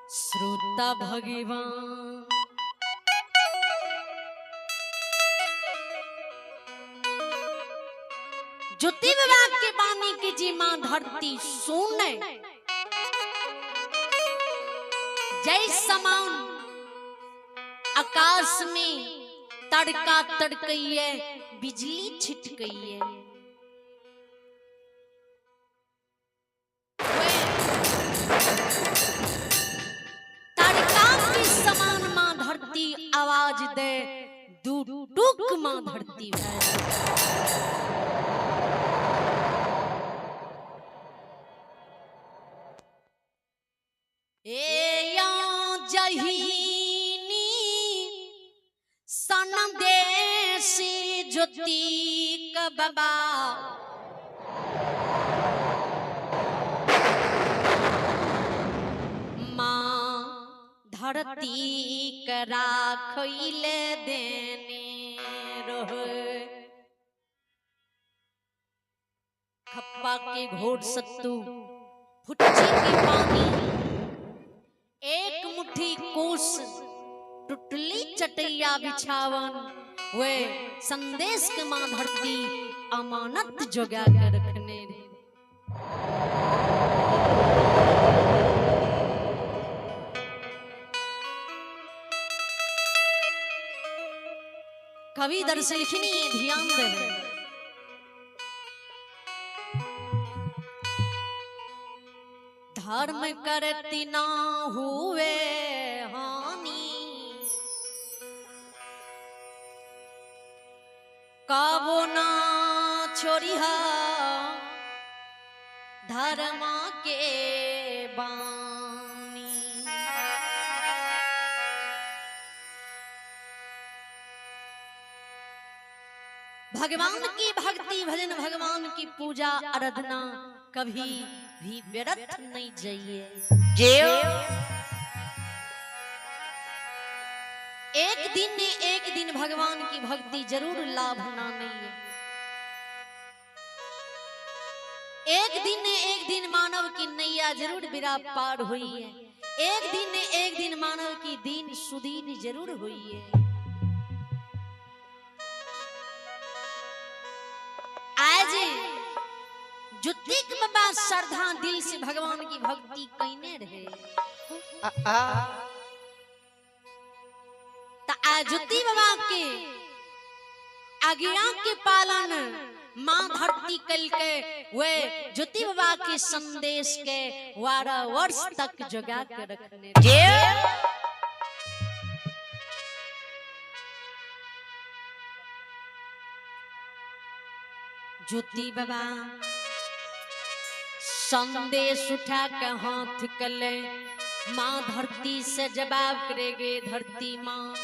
श्रोता भगवान ज्योति बाबा के बानी की जी मां धरती सुने जय समान आकाश में तड़का तड़कइए, बिजली छिटकइए, तड़का के समान मां धरती आवाज दे, दू टूक मां धरती है। ए या जहीनी संदेश ज्योति का बाबा माँ धरती के राखैले देने रहे। खप्पा के घोड़ सत्तू फुटची के पानी, एक मुट्ठी कोस टुटली चटैया बिछावन, वे संदेश के मां धरती अमानत जोगा के रखने रे। कवि दर्शलिखनी ध्यान देवे। धर्म करती ना हुए हानि, काबो ना छोड़िहा धर्म के बानी। भगवान की भक्ति भजन भगवान की पूजा आराधना कभी भी व्यर्थ नहीं जाइए। एक दिन ने एक दिन भगवान की भक्ति जरूर लाभ ना नहीं है। एक दिन ने एक दिन मानव की नैया जरूर बिरा पार हुई है। एक दिन ने एक दिन मानव की दीन सुदीन जरूर हुई है। आज जुतिक बाबा श्रद्धा दिल से भगवान की भक्ति कईने रहे, ज्योति बाबा के आज्ञा के पालन मां धरती कल के वे ज्योति बाबा के संदेश के 12 वर्ष तक जगा के रखने। ज्योति बाबा संदेश उठा के हाथ कले मां धरती से जवाब करेगे, धरती मां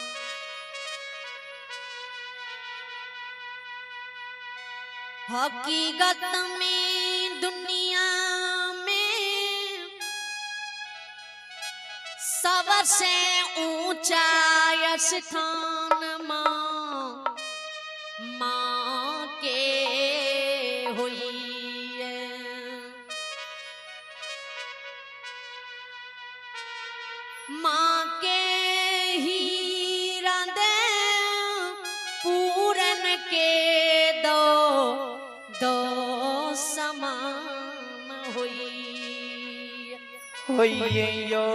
हकीकत में दुनिया में सबसे ऊंचा स्थान मां मां के हुई है। मां के ही रंदे पूरन के दो दो समान हुई होई यो।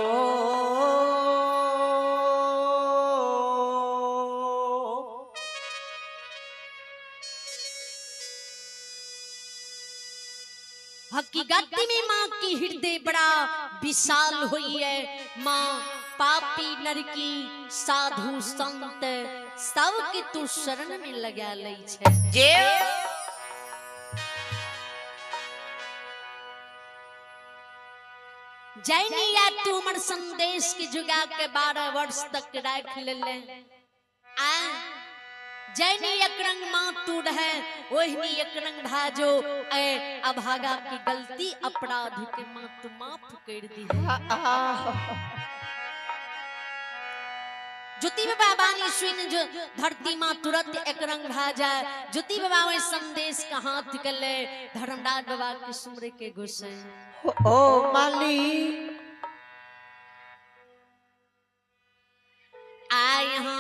हकीकत में माँ की हृदय बड़ा विशाल हुई है। माँ पापी नरकी साधु संत सब के तू शरण में लगा लई छे। जैनी या तू हमर संदेश के जुगा के 12 वर्ष तक राख ले ले। आ जैनी एक रंग माँ तू रहे ओहनी एक रंग भाजो, ए अभागा की गलती अपराध के माँ तू माफ कर दी। ज्योति बाबा बानी सुन जो धरती माँ तुरंत एक रंग भा जाए। ज्योति बाबा वे संदेश का हाथ कर ले धर्मराज बाबा के सुमरे के गुस्से ओ माली।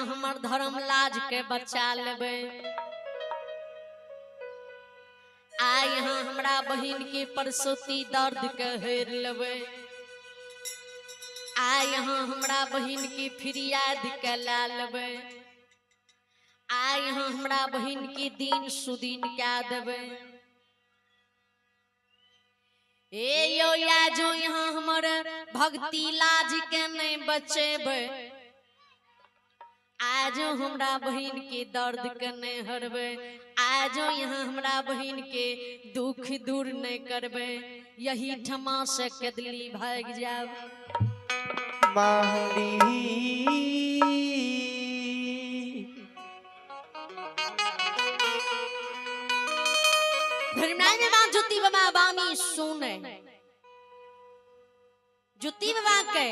हमर धर्म लाज के बचा लेबै। आइ यहाँ हमरा बहिन के परसौती दर्द के हेर लेबै। आइ यहाँ हमरा बहिन के फिरियाद के ला लेबै। आइ यहाँ हमरा बहिन के दिन सुदिन कए देबै। ए यो या जो यहाँ हमर भक्ति लाज के नहीं बचेबै। आज हमरा बहिन के दर्द के नहीं हरबै। आज यहाँ हमरा बहिन के दुख दूर नहीं करबै। यही ठमा से कदली भाग जाब। माहली धर्मराज बाबा ज्योति बाबा बानी सुने ज्योति बाबा के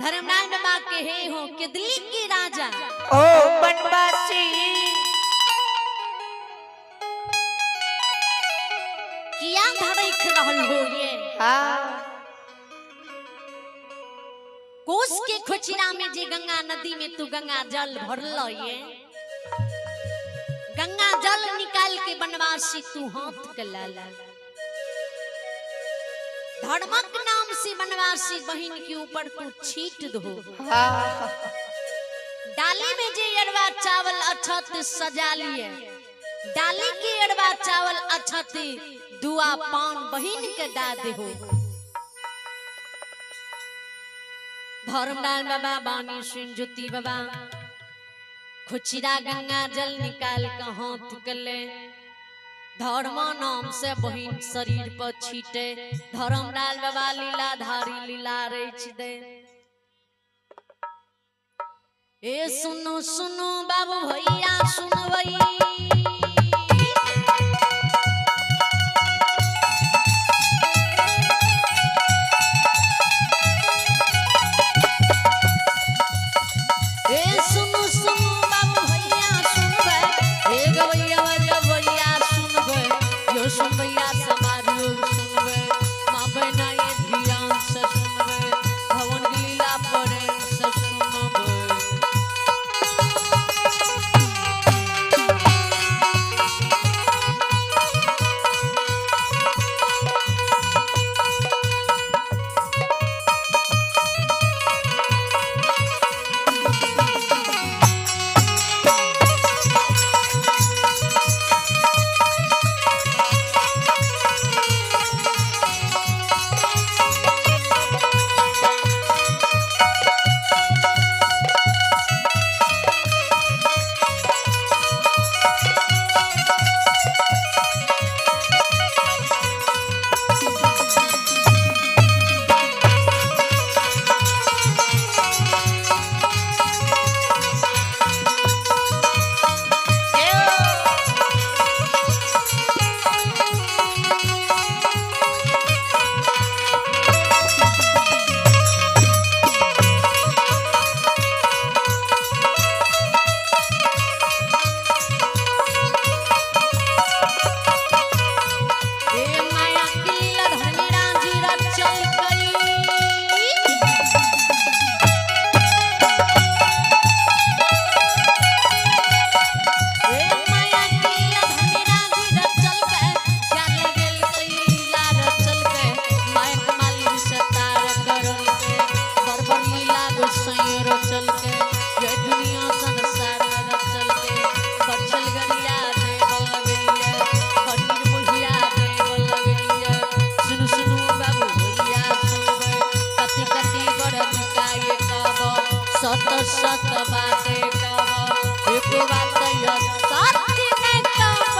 धर्मराज बाबा के हे हो केदली के राजा ओ बनवासी किया धड़क रहल हो ये। हाँ कोस के खोचिरा में जे गंगा नदी में तू गंगा जल भरल ये, गंगा जल निकाल के बनवासी तू हाथ के लाला। धर्मक नाम से बनवासी बहन के ऊपर तू छीट दो। हाँ डाली में जे अरवा चावल अछत सजा लिए, डाली के अरवा चावल अछत दुआ पान बहन के दा देहो। धर्मलाल बाबा बानी सुन ज्योति बाबा खुचिरा गंगा जल निकाल के हाथ के ले धर्म नाम से बहिन शरीर पर छीटे। धर्मलाल बाबा लीला धारी लीला रच दे। ए सुनो सुनो बाबू भैया सुनबई, ए सुनो सुनो बाबू भैया सुनबै, हे गवैया भैया सुनबै, यो सुनबैया समारियो सुनबै, माँ बहना ये ध्यान से सुनबै, भवन के लीला प्रेम से सुनबै। ए माया के लीला धर्मी राजी रचल कई, ए माया के लीला धर्मी राजी रचल के चल गेल कई लीला रचल के माया के माली सतार करल के बरबर लीला गोसाई रचल के ये दुनिया संसार रचल के बचल गरिया देवल लगैया पनीर मुहिया देवल लगैया। सुनु सुनु बाबू भैया सुनबै, कति कति बड़ बिकाए कब सत सत बाते कब एको बात य सत्य नहीं कब।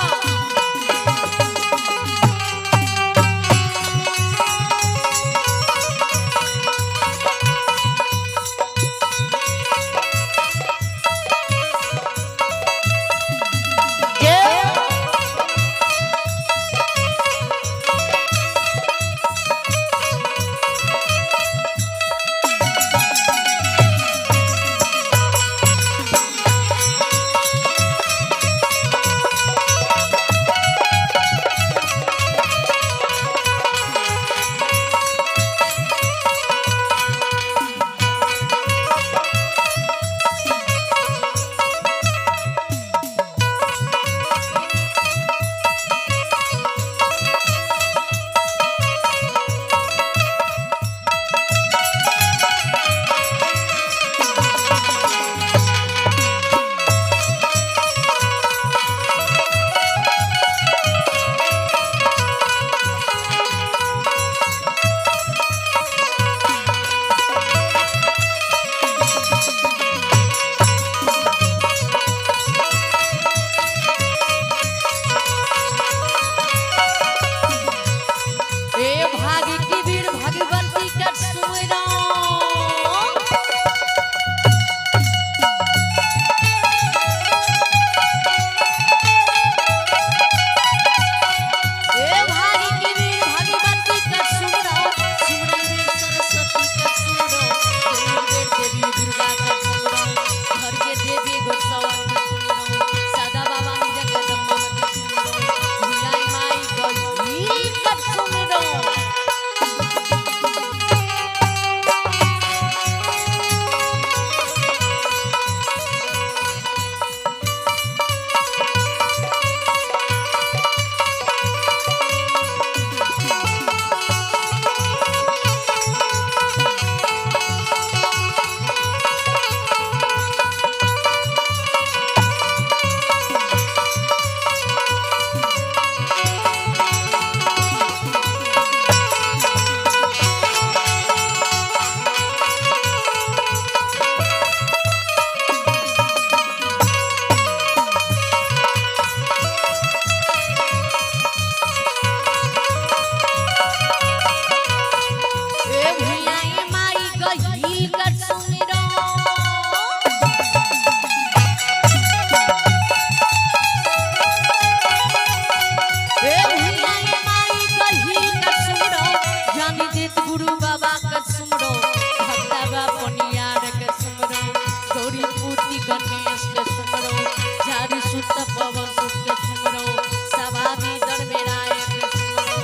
गही कर सुमिरो। ए भैया ये माई गही कर सुमिरो, जानी देत गुरु बाबा कर सुमिरो, भक्ता बा पनियार कर सुमिरो, गौरी पूर्ति गणेश के सुमिरो, झाड़ी सुत पवन सुत के सुमिरो, सभावी दर मेराय के सुमिरो,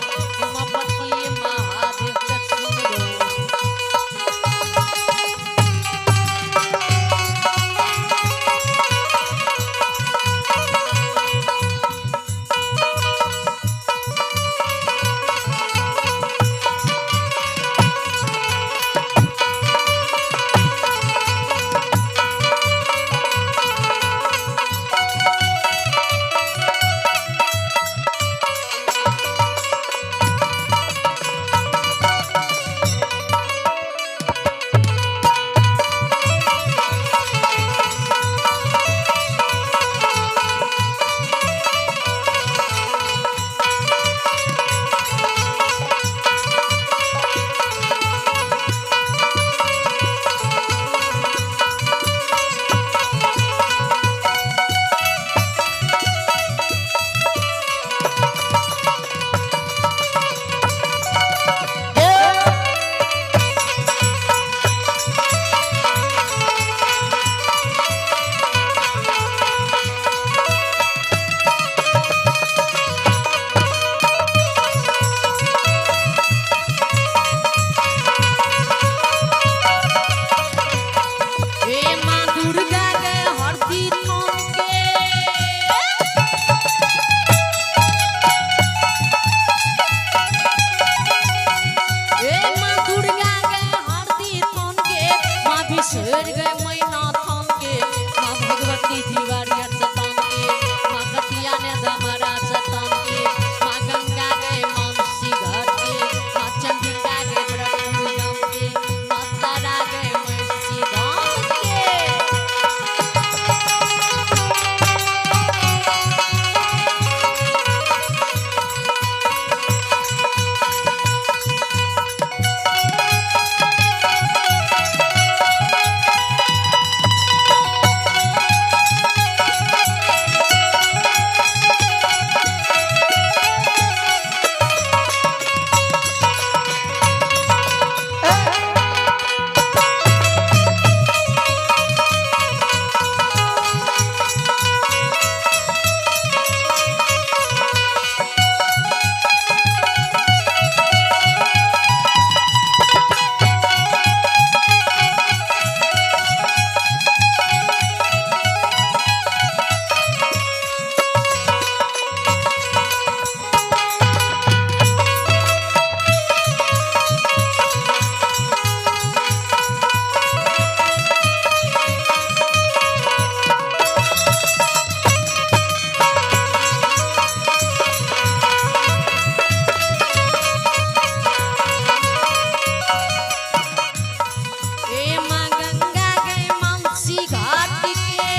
उमापति महादेव के सुमिरो। हे माँ दुर्गा के हरदी थाम के, हे माँ दुर्गा के हरदी थाम के, माँ बिसर गए मैना थाम के, माँ भगवती दीवारिया सताम के, माँ कतिया ने दमरा सताम के, माँ गंगा गए मानसी घाट के, माँ चंडिका गए ब्रह्मपुर गाम के, माँ तारा गए महिषी धाम के। हे माँ गंगा गए मानसी घाट के,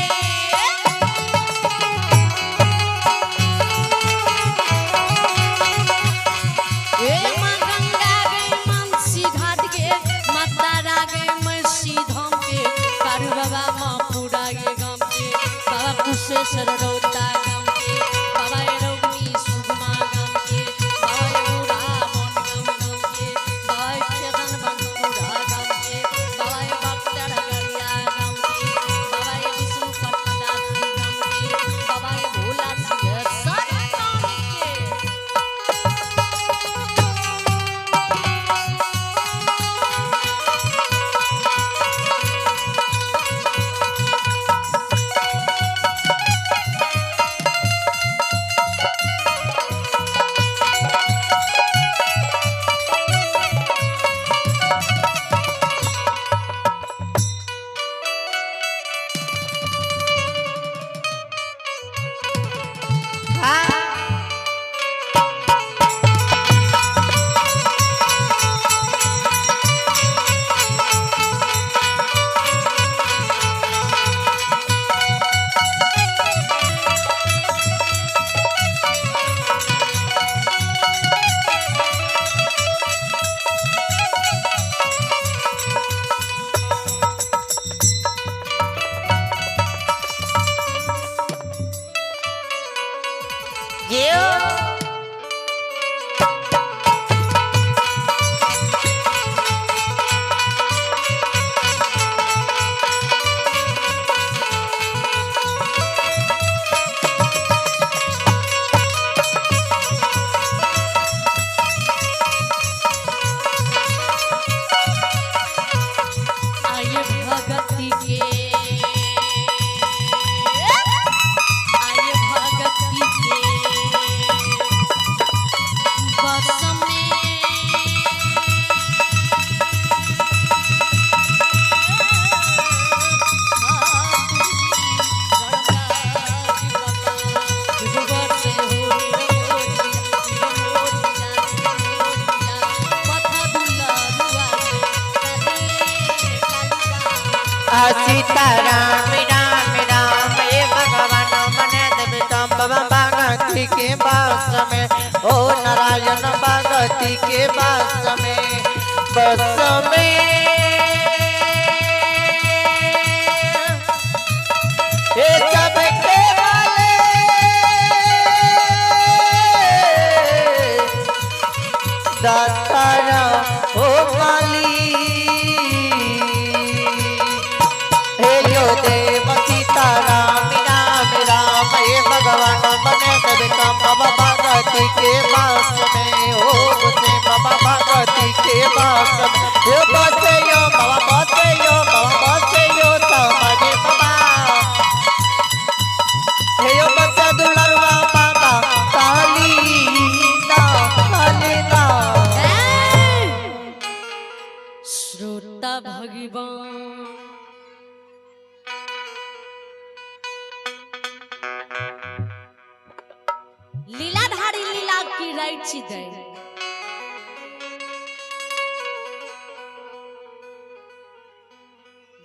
हे माँ गंगा गए मानसी घाट के, माँ तारा गए महिषी धाम के, कारू बाबा माँ पूरा गे गाम के, बाबा कुशेश्वर रौता गाम के, बाबा ए रौगनी सुगमा गाम के, बाबा ए बूढ़ा मन गाम गाम के, बाबा ए खेदन बनपुरा गाम के, बाबा ए बख्तर गरिया गाम के, बाबा ए विष्णु पद्मनाथी गाम के, बाबा ए भोला सिंह सरतान के। सीता राम राम राम हे भगवान मन देव बाबा भगती के बास में ओ नारायण भगती के बास में बस में हे सबके वाले दातारा ओ माली हे यो देव सीता राम राम राम हे भगवान मन देव कम बाबा भगती के बास में ओ बसे बाबा भगती के बास में हे बसे यो बाबा बसे यो बाबा बसे यो तुम्हारे बाबा हे यो बच्चा दुलरवा बाबा काली ना काली ना। श्रोता भगवान लीलाधारी लीला की राइची दे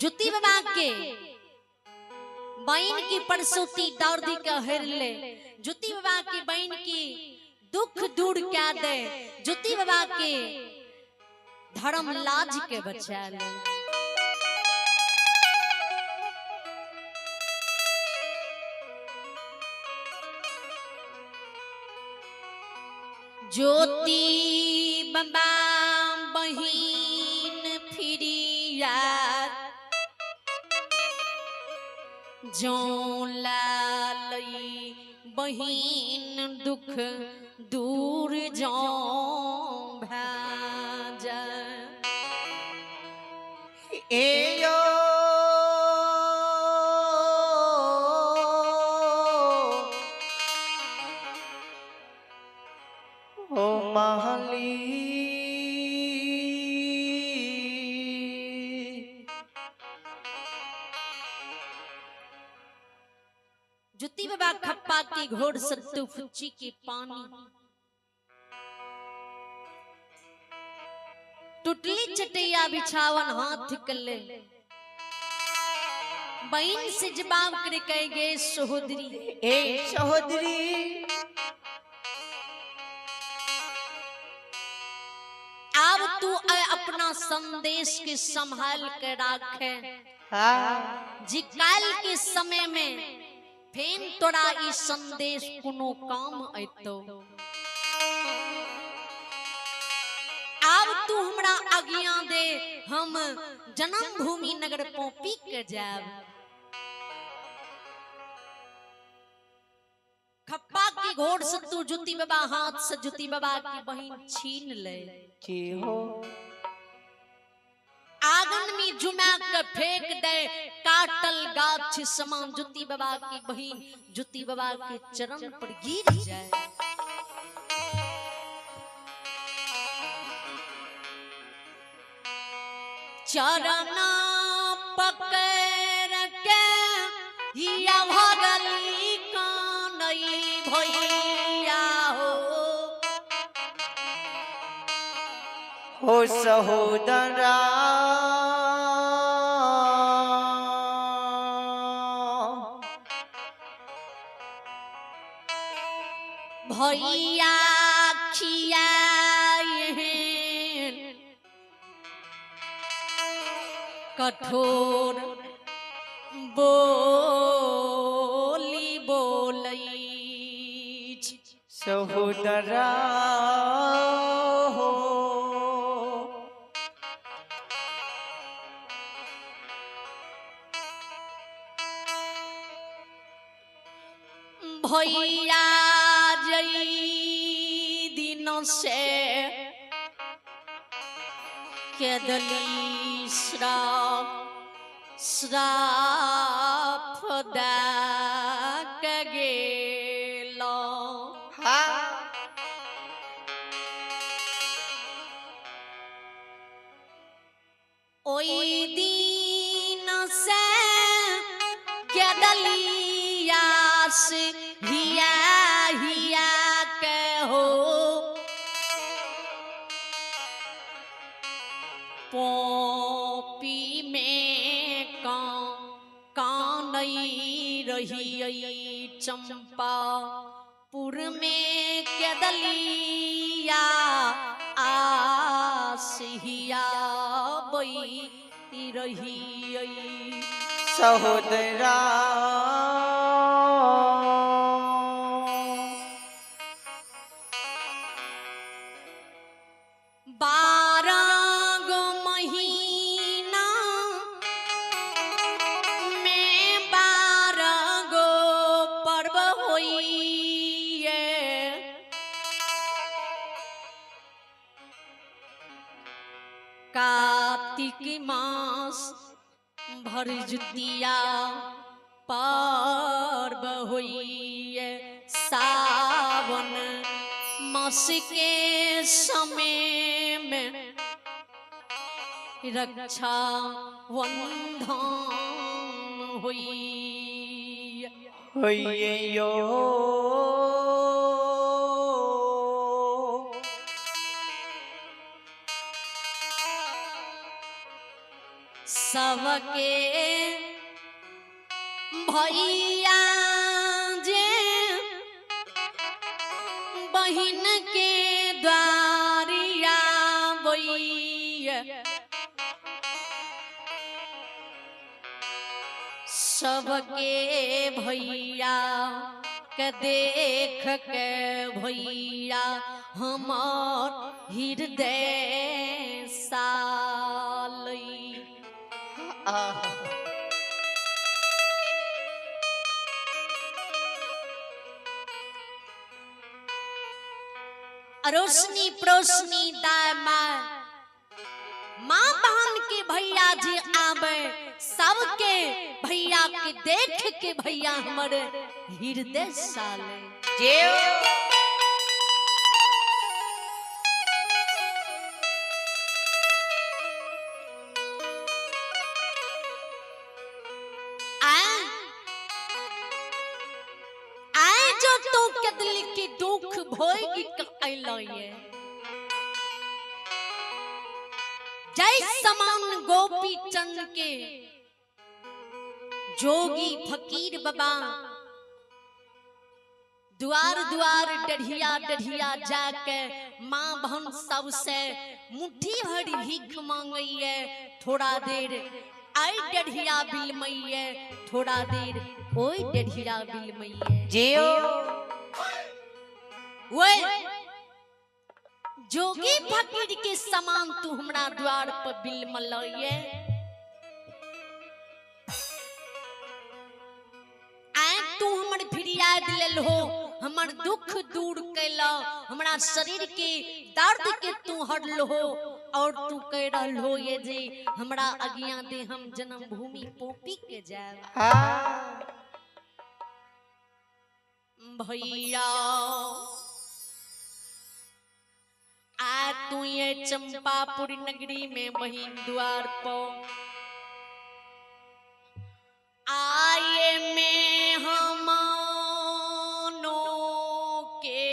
जुती बाबा के बहन की परसोती दर्दी के हर ले, जुती बाबा की बहन की दुख दूर क्या दे, जुती बाबा के धर्म लाज के बचा ले। ज्योति बाबा बहिन फिरिया जो लालई बहिन दुख दूर जो भाजा। एयो ओ महली जुती बाबा खप्पा की घोड़ सत्तू फुच्ची की पानी टुटली चटैया बिछावन हाथ कले बहन से जवाब करे कह गए सहोदरी ए सहोदरी अब तू अपना संदेश के संभाल के रखे। हाँ जी काल के समय में फेन तोरा ई संदेश कोनो काम अतो। आब तू हमरा आज्ञा दे, हम जन्मभूमि नगर पौपी के जाब। खप्पा की घोड़ से तू जुती बाबा हाथ से जुती बाबा की बहन छीन ले। की हो आंगन में जुमा के फेंक दे, काटल गाछ समान जुती बाबा की बहन जुती बाबा के चरण पर गिर जाए। चरण पकड़ के हिया भगली कानई भैया हो हो सहोदरा भैया खिया कठोर बोली बोलई सहोदरा हो भैया जई दिन से केदली श्राप श्राप के गेलो। हाँ ओई दिन से केदलिया से हिया हिया के हो पोपी में का आनई रही चंपापुर में केदलिया आसिया बई रही। सहोदरा 12 गो महीना में 12 गो पर्व होइए। कार्तिक मास भरजुतिया पर्व होइए। सावन मास के समय में रक्षा बंधन होइए। होइए यो सबके भैया जे बहिन के द्वारिया बोइए। सबके भैया के देख के भैया हमार हृदय सालई। अरोशनी परोशनी दाय माँ माँ बहन के भैया जी आवे सबके भैया के देख के भैया हमर हृदय साले। आए जो तू कदली के दुख भोगी ये जय समान गोपी चंद के जोगी फकीर बाबा द्वार द्वार डढ़िया डढ़िया जाके माँ बहन सबसे मुट्ठी भर भीख मांगैये। थोड़ा देर आई डढ़िया बिलमैये, थोड़ा देर ओई डढ़िया बिलमैये। जियो ओए जोगी फकीर के समान तू हमरा द्वार पर बिलमलैये। आए तू हमर फिरियाद लेल हो, हमर दुख दूर कैला, हमरा शरीर के दर्द के तू हरल हो और तू कह रहल हो ये जे हमरा अगिया दे हम जन्मभूमि पोपी के जाए। भैया आ तू ये चंपापुरी नगरी में बहिन द्वार पो आए में हमानो के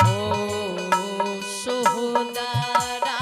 ओ सोहदरा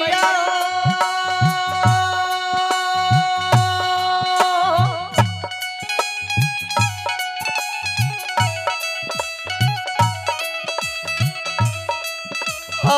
भैया ओ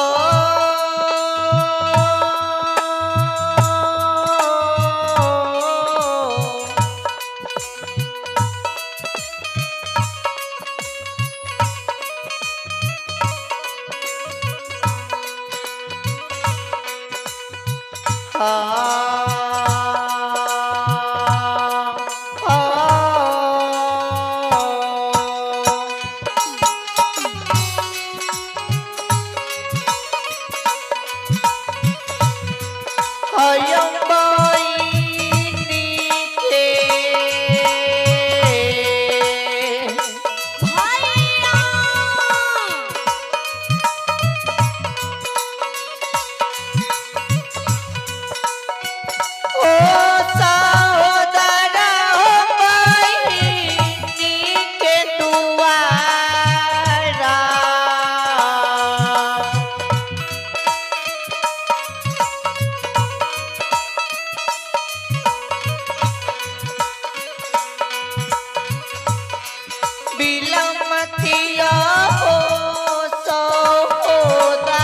भैया ओ सहोदरा हो बहिनी के दुआरा। बिलमतिया हो सहोदरा।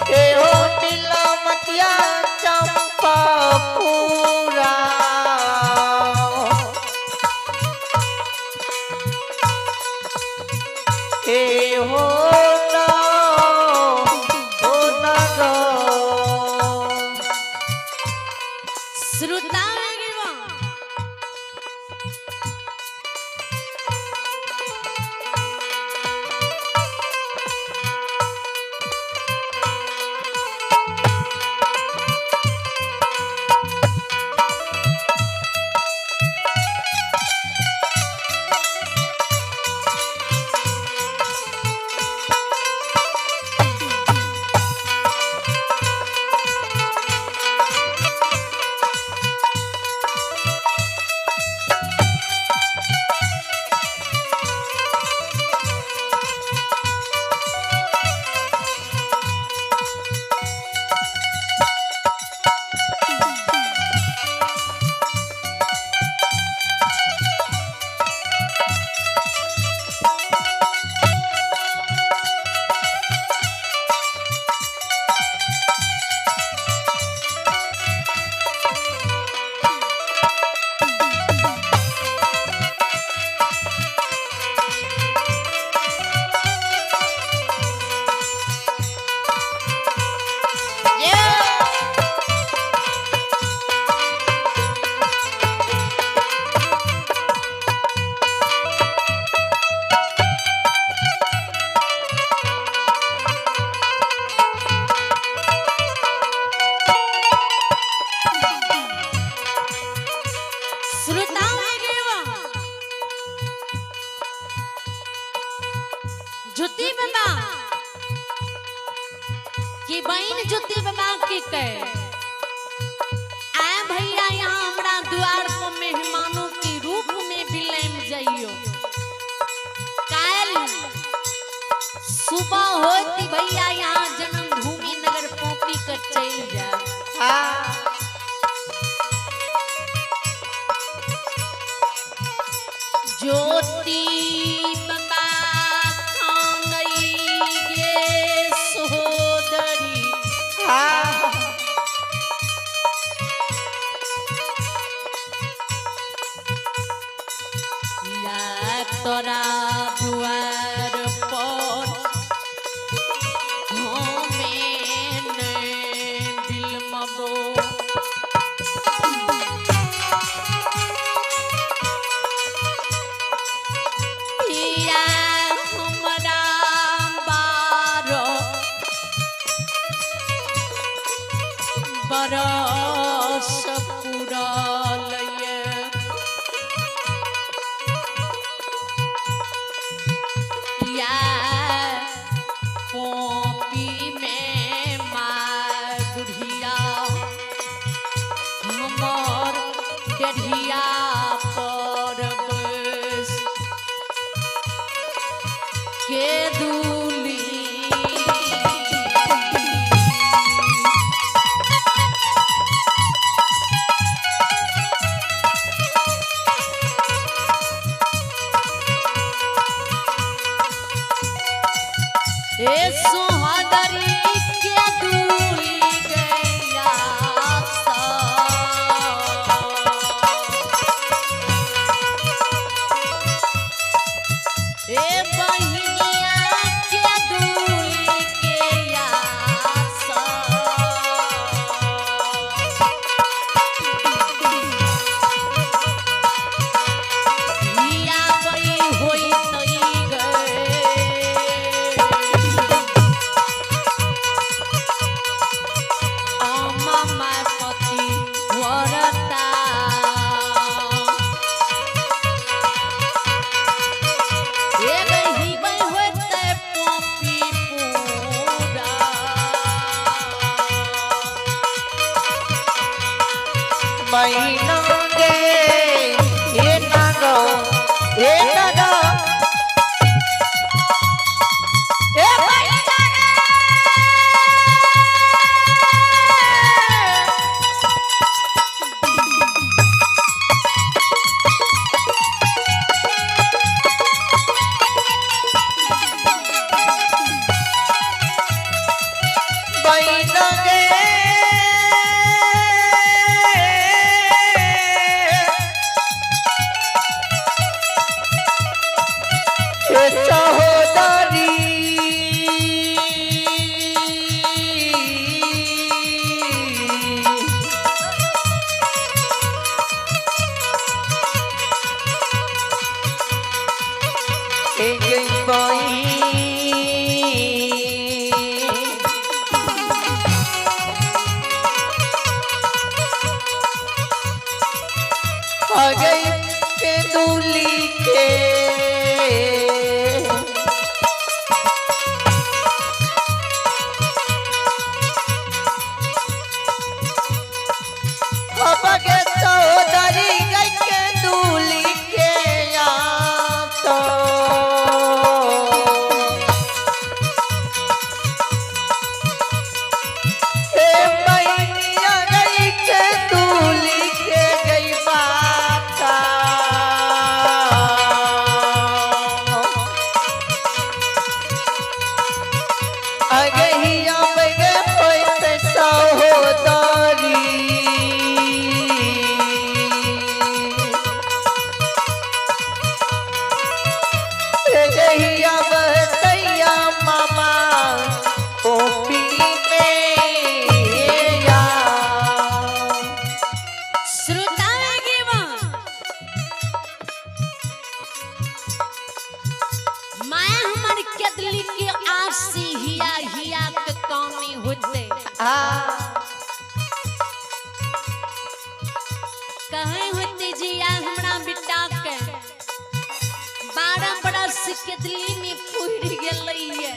हे हो बिलमतिया चंपापुरा। हे हो ना हो ना गो। श्रोता श्रोता ज्योति बाबा की बहन ज्योति बाबा के कह आए भैया यहाँ हमरा द्वार पर मेहमानों के रूप में बिलम जाइयो। काल सुबह होती भैया यहाँ जन्मभूमि नगर पौपी कर चल जा। हाँ ज्योति बाबा खानई गे सोदरी हाँ या तोरा दुआर पर हमें ने बिलमबो। या हमरा बारो बरस पुरल ये। के दूली ए सोहदरी के दूली गैया सा। ए बहिनिया के दूली के आसा। हिया बई होई तई गए। अम्मा my पति वरता। महीना गे हे नागो हे नागो हे महीना गे। महीना गे हे सहोदरी हे गई बाई आ गई के दूली के अब के चौधरी गई के दूली के या तो हे मैया गई के दूली के गई माता अगहिया बगे होत सहोदरी अगहिया बहतैया मामा ओपी में या। मैं हमर केदली के आसी हिया हिया के कानी होते। आ कहे होते जिया हमरा बेटा के 12 बरस केदली में पुर गेलैये।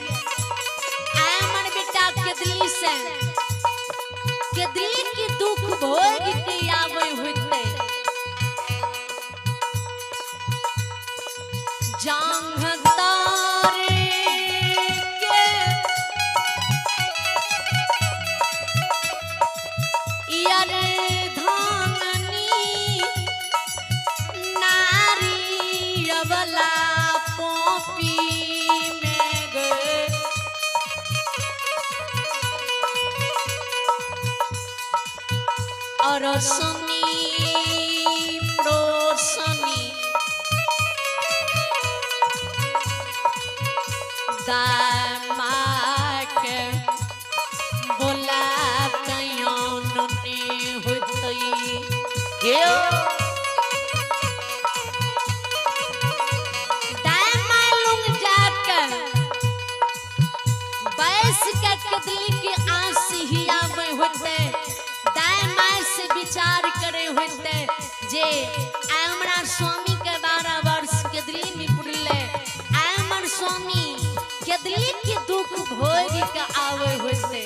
आय हमर बेटा केदली से केदली के दुख भोग के आवे होते। जांघ तारे के यार धाननी नारी अबला पोपी में गए। और सनी प्रोसनी दामाक बोला कयोन ने होतई। दामा लुंग जाकर बैस के कदली के आस हिया में होते। दामा से विचार करे होते जे हमरा स्वामी के 12 वर्ष कदली में पुरले। हमर स्वामी कदली के दुख भोग के आवे होते।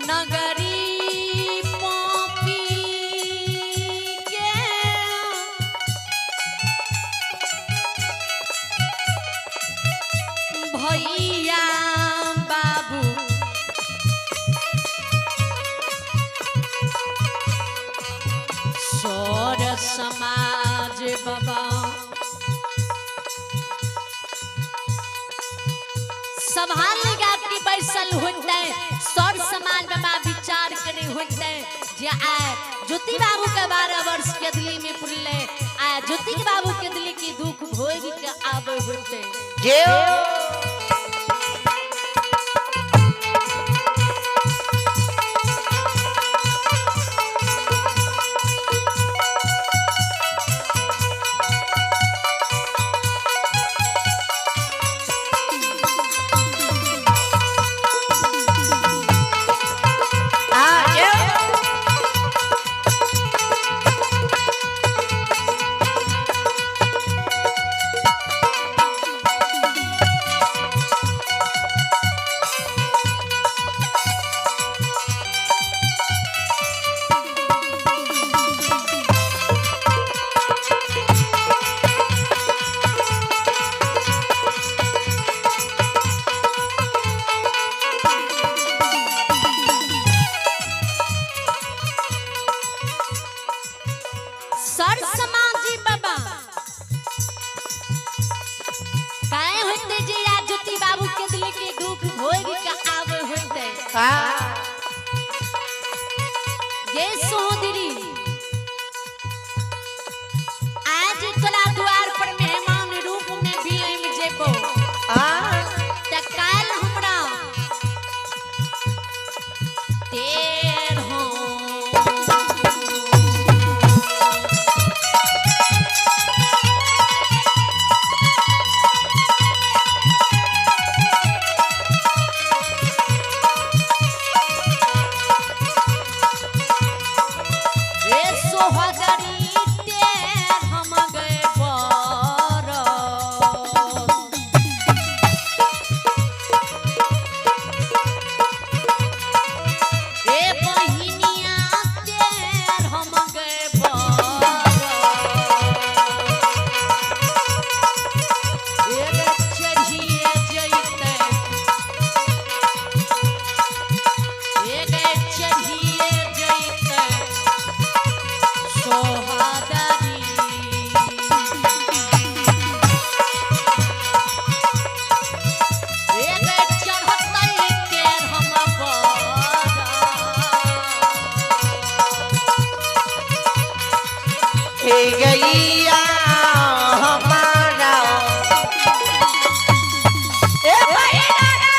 न समाज बाबा सभा लगा के बैसल होते सर समाज बाबा विचार करे होते जे आए ज्योति बाबू के 12 वर्ष के दिल्ली में पुरले आए ज्योति बाबू के दिल्ली की दुख भोग के आवे होते जे सर समाजी बाबा काहे होते जे या ज्योति बाबू के दिल के दुख भोग के आवे होते ये सोदरी आज तोला द्वार पर मेहमान रूप में भी आइम जेबो त काल हमरा तेर हो रे सोहदरी तेर हम गए बर रे बहिनिया तेर हम गए बर रे चढ़िए जइते रे चढ़िए जइते सोहादारी एक चढ़तै तेर हम हे गैया हमारा ए बहिना रे,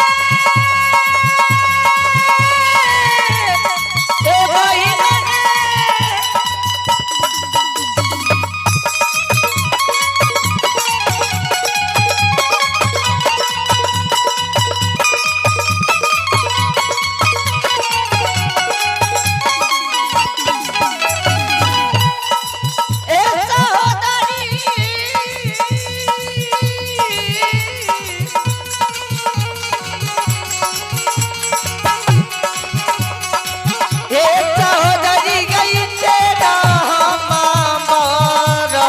ए बहिना रे। ए सहोदरी हे सहोदरी गई तेरा हम मारो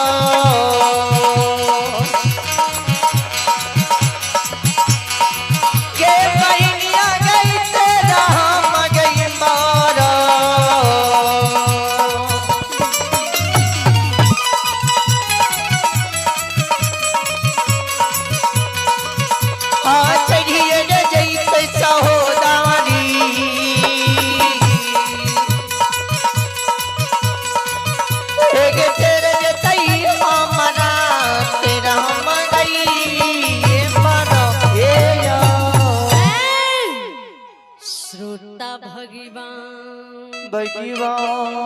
के बहिनिया गई तेरा हम गई मारो। चढ़िए जैते सहोदारी एक तेरे जतई हमारा तेरा हम गई मानो हे यो। श्रोता भगवान भगवान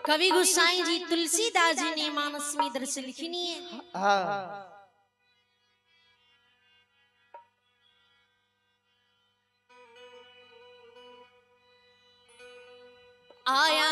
कवि गोसाई जी तुलसीदास जी ने मानस में दृश्य लिखी है। हाँ आया